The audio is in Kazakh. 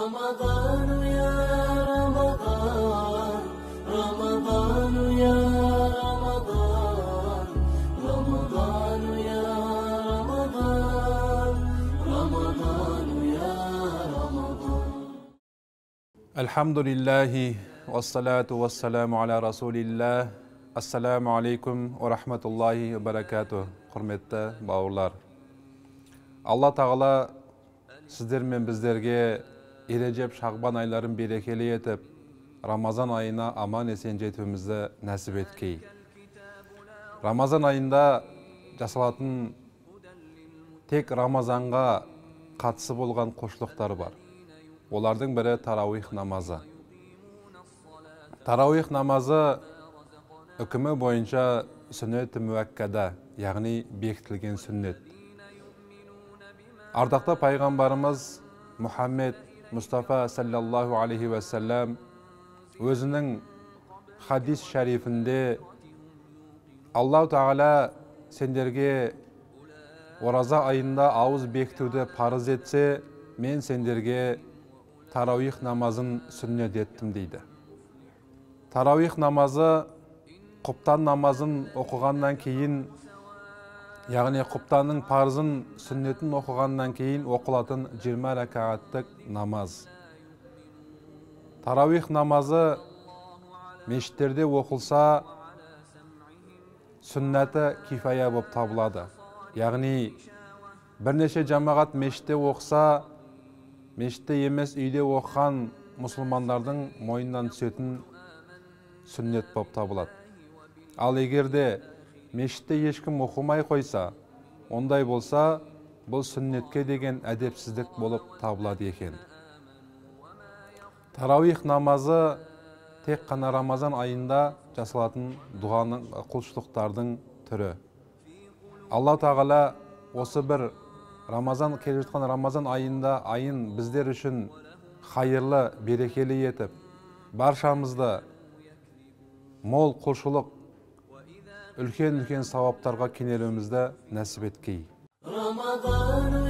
رمضان يا رمضان، رمضان يا رمضان، رمضان يا رمضان، رمضان يا رمضان. الحمد لله والصلاة والسلام على رسول الله. Ассаламу алейкум ва рахматуллахи ва баракатух. Құрметті бауырлар, Алла Тағала сіздер мен біздерге Ережеп Шағбан айларын берекелі етіп, Рамазан айына аман есен жетуімізді нәсіп еткей. Рамазан айында жасалатын тек Рамазанға қатысы болған құлшылықтар бар. Олардың бірі тарауих намазы. Тарауих намазы үкімі бойынша сүннет муаккада, яғни бекітілген сүннет. Ардақты пайғамбарымыз Мұхаммед Мұстафа саллаллаху алейхи уассалам өзінің хадис шарифінде Аллаху Тағала сендерге ораза айында ауыз бекітуді парыз етсе, мен сендерге тарауих намазын сүннет еттім дейді. Тарауих намазы құптан намазын оқығаннан кейін, яғни құптанның парызын, сүннетін оқығаннан кейін оқылатын 20 рәкағаттық намаз. Тарауих намазы мешіттерде оқылса, сүннәті кифая болып табылады. Яғни бірнеше жамағат мешітте оқыса, мешітте емес үйде оқыған мұсылмандардың мойнынан түсетін сүннет болып табылады. Ал егерде мешітте ешкім оқымай қойса, ондай болса, бұл сүннетке деген әдепсіздік болып табылады екен. Тарауих намазы тек қана Рамазан айында жасалатын дұғаның, құлшылықтардың түрі. Алла Тағала осы бір Рамазан, келе жатқан Рамазан айында айын біздер үшін хайырлы, берекелі етіп, баршамызды мол құлшылық, үлкен-үлкен сауаптарға кенелуімізді нәсіп еткей. Рамазан.